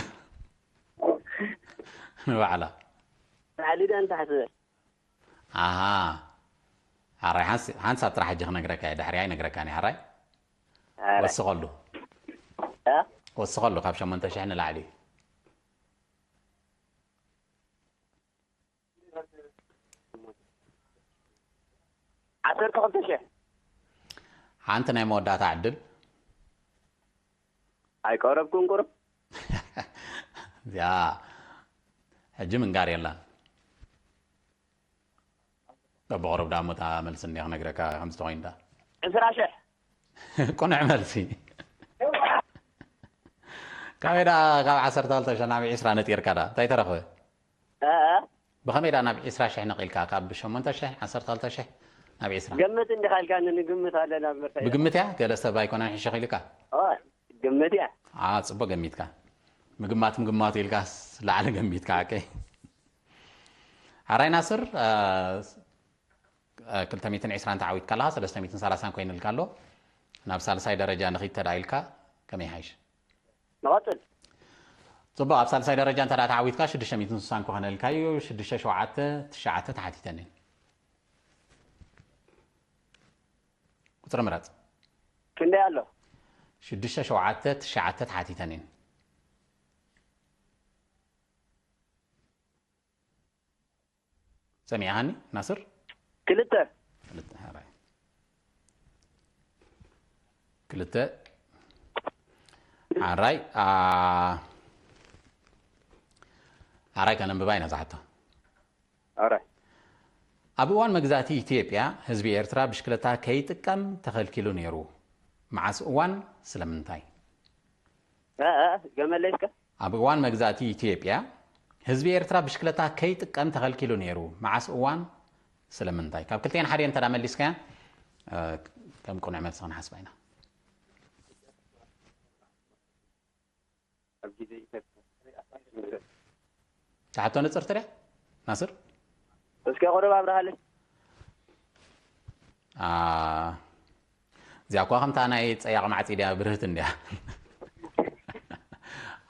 ንባዕላ። ላዕሊ ድያ ንታሕቲ? ኣሃ። ሓራይ፣ ሓንስ-፣ ሓንሳብ ጥራሕ ሕጂ ክነግረካ እየ፣ ድሕሪኣ ኣይነግረካን እየ፣ ሓራይ። ሓራይ። ወስኸሉ። እ? ወስኸሉ፣ ካብ ሸሞንተ ሽሕ ንላዕሊ። ዓሰርተ ክልተ ሽሕ። ሓንቲ ናይ መወዳእታ ዕድል። ኣይቀረብኩን ቁሩብ። እዚኣ ሕጂ ምንጋር የላን። በብቕሩብ ደኣ እሞ እታ መልሲ እንድያ ክነግረካ ከም ዝተኾይኑ ደኣ። ዕስራ ሽሕ። ቅኑዕ መልሲ። ካበይ ደኣ ካብ ዓሰርተ ክልተ ሽሕ ናብ ዕስራ ነጢርካ ደኣ እንታይ ተረኽበ? እ፣ እ። ብኸመይ ደኣ ናብ ዕስራ ሽሕ ነቒልካ? ካብ ሸሞንተ ሽሕ፣ ዓሰርተ ክልተ ሽሕ ናብ ዕስራ? ገምት እንዲኻ ኢልካኒ፣ ንግምት ኣለና እምበር እንታይ ብግምት እያ? ገለ ሰብ ኣይኮነን ሕሽኽ ኢልካ? ኦ፣ ግምት እያ። አ፣ ጽቡቕ ገሚትካ። ምግማት ምግማቱ ኢልካስ ላዕሊ ገሚትካ፣ ኦኬ። ሓራይ ናስር፣ አ፣ አ፣ ክልተ ሚእትን ዕስራን ተዓዊትካ ኣለኻ፣ ሰለስተ ሚእትን ሰላሳን ኮይኑልካ ኣሎ። ናብ ሳልሳይ ደረጃ ንኺድ ተዳ ኢልካ ከመይ ይሓይሽ? ንቐጽል። ጽቡቕ፣ ኣብ ሳልሳይ ደረጃ እንተ ደኣ ተዓዊትካ ሽዱሽተ ሚእትን ስሳን ክኾነልካ እዩ። ሽዱሽተ፣ ሸውዓተ፣ ትሽዓተ ተሓቲተን እየን። ቁጽሪ ምረጽ። ክንደይ ኣሎ? ሽዱሽተ፣ ሸውዓተ፣ ትሽዓተ ተሓቲተን እየን። ሰሚዕኻኒ ናስር? ክልተ። ክልተ፣ ሓራይ። ክልተ። ሓራይ፣ አ፣ ሓራይ ከነንብባ ኢና እዛ ሕቶ። ኣራይ። ኣብ እዋን መግዛእቲ ኢትዮጵያ ህዝቢ ኤርትራ ብሽክለታ ከይጥቀም ተኸልኪሉ ነይሩ። መዓስ እዋን? ስለምንታይ? እ፣ እ፣ ገመለይ እስከ። ኣብ እዋን መግዛእቲ ኢትዮጵያ ህዝቢ ኤርትራ ብሽክለታ ከይጥቀም ተኸልኪሉ ነይሩ። መዓስ እዋን? ስለምንታይ? ካብ ክልተን ሓደ እንተ መሊስካያ፣ እ፣ ከም ቅኑዕ መልሲ ክንሓስባ ኢና። ኣብ ግዜ ኢትዮጵያ ትሓቶ ንጽርቲ ድያ ናስር? እስከ ቁሩብ ኣብርሃለይ። አ፣ እዚኣ እኳ ከምታ ናይ ጸያቕ ማዕጺ ድያ ብርህት እንድያ።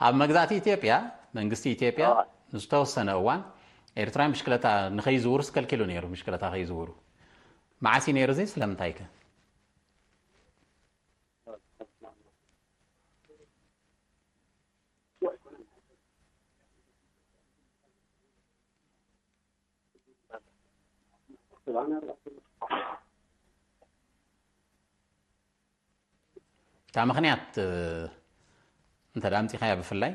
ኣብ መግዛእቲ ኢትዮጵያ መንግስቲ ኢትዮጵያ ዝተወሰነ እዋን ኤርትራውያን ብሽክለታ ንኸይዝውሩ ስከልኪሉ ነይሩ። ብሽክለታ ከይዝውሩ መዓስ እዩ ነይሩ? እዚ ስለምንታይ ከ? እታ ምኽንያት እንተ ኣምፂኻያ ብፍላይ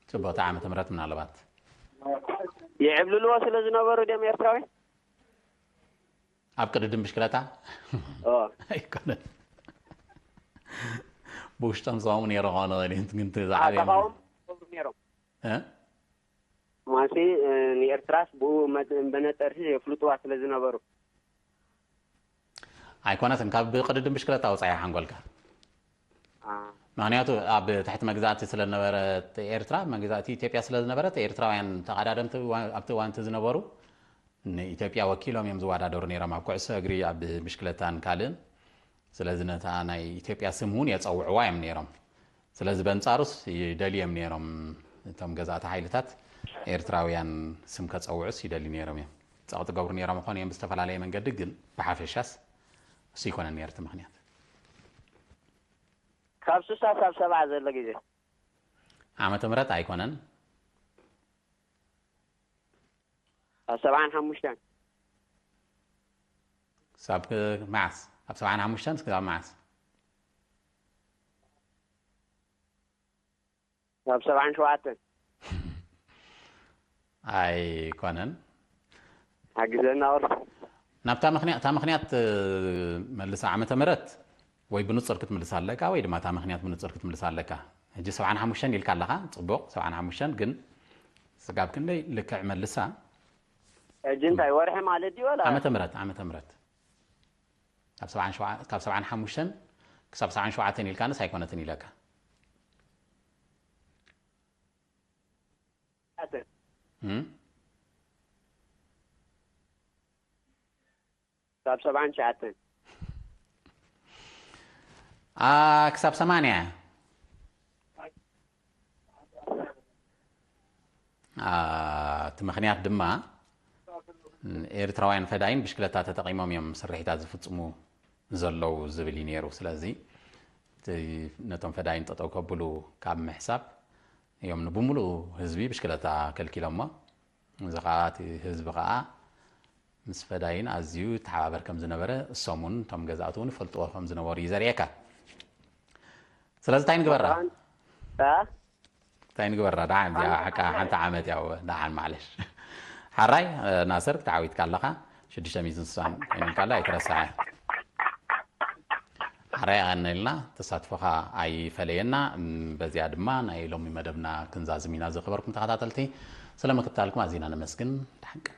ፅቡቕቲ ዓመተ ምሕረት ምናልባት ይዕብልልዎ ስለ ዝነበሩ ድም ኤርትራዊ ኣብ ቅድድም ብሽክለታ ኣይኮነን። ብውሽጦም ዝዋሙ ነይረ ኾነ ግን ዝዓበየ ተቃውሞ ገብሩ ነይሮም። ማሲ ንኤርትራስ ብኡ መጠን በነጠርሲ የፍልጥዋ ስለ ዝነበሩ ኣይኮነትን። ካብ ቅድድም ብሽክለታ ውፃኢ ሓንጎልካ። ምክንያቱ ኣብ ትሕቲ መግዛእቲ ስለዝነበረት ኤርትራ፣ መግዛእቲ ኢትዮጵያ ስለዝነበረት ኤርትራውያን ተቐዳደምቲ ኣብቲ እዋንቲ ዝነበሩ ንኢትዮጵያ ወኪሎም እዮም ዝወዳደሩ ነይሮም ኣብ ኩዕሶ እግሪ፣ ኣብ ብሽክለታን ካልእን። ስለዚ ነታ ናይ ኢትዮጵያ ስም እውን የፀውዕዋ እዮም ነይሮም። ስለዚ በንጻሩስ ይደልዩ እዮም ነይሮም። እቶም ገዛእቲ ሓይልታት ኤርትራውያን ስም ከጸውዑስ ይደልዩ ነይሮም እዮም። ጸቕጢ ገብሩ ነይሮም ይኾኑ እዮም ብዝተፈላለየ መንገዲ፣ ግን ብሓፈሻስ እሱ ይኮነን ነይሩ እቲ ምኽንያት። ካብ ስሳ ሳብ ሰብዓ ዘሎ ግዜ ዓመተ ምህረት ኣይኮነን። ኣብ ሰብዓን ሓሙሽተን ክሳብ መዓስ? ካብ ሰብዓን ሓሙሽተን ክሳብ መዓስ? ካብ ሰብዓን ሸውዓተን ኣይኮነን። ሓግዘና ቅርሱ ናብታ ምክንያት እታ ምክንያት መልሳ ዓመተ ምህረት ወይ ብንጹር ክትምልሳ ኣለካ ወይ ድማ እታ ምክንያት ብንጹር ክትምልሳ ኣለካ። ሕጂ ሰብዓን ሓሙሽተን ኢልካ ኣለኻ፣ ጽቡቕ ሰብዓን ሓሙሽተን ግን ስጋብ ክንደይ ልክዕ መልሳ ሕጂ እንታይ ወርሒ ማለት ድዩ ወላ ዓመተ ምህረት ዓመተ ምህረት ካብ ሰብዓን ሸውዓን ካብ ሰብዓን ሓሙሽተን ክሳብ ሰብዓን ሸውዓተን ኢልካንስ ኣይኮነትን ኢለካ። ካብ ሰብዓን ትሽዓተን ክሳብ ሰማንያ እቲ ምኽንያት ድማ ኤርትራውያን ፈዳይን ብሽክለታ ተጠቒሞም እዮም ስርሒታት ዝፍጽሙ ዘለዉ ዝብል እዩ ነይሩ። ስለዚ ነቶም ፈዳይን ጠጠው ከብሉ ካብ ምሕሳብ እዮም ንብምሉኡ ህዝቢ ብሽክለታ ከልኪሎሞ። እዚ ከዓ እቲ ህዝቢ ከዓ ምስ ፈዳይን ኣዝዩ ይተሓባበር ከም ዝነበረ እሶም እውን እቶም ገዛእቲ እውን ይፈልጥዎ ከም ዝነበሩ እዩ ዘርእየካ። ስለዚ እንታይ ንግበራ? እንታይ ንግበራ? ደሓን እዚኣ ሓቃ ሓንቲ ዓመት ያው ደሓን ማዕለሽ። ሓራይ ናስር ክተዓዊትካ ኣለኻ ሽዱሽተ ሚእትን ስሳን ኮይኑልካ ኣሎ ኣይትረስዐ። ሓራይ ኣነ ኢልና ተሳትፎኻ ኣይፈለየና። በዚኣ ድማ ናይ ሎሚ መደብና ክንዛዝም ኢና። ዝኸበርኩም ተኸታተልቲ ስለ ምክትታልኩም ኣዚና ነመስግን። ደሓን ቀኒ።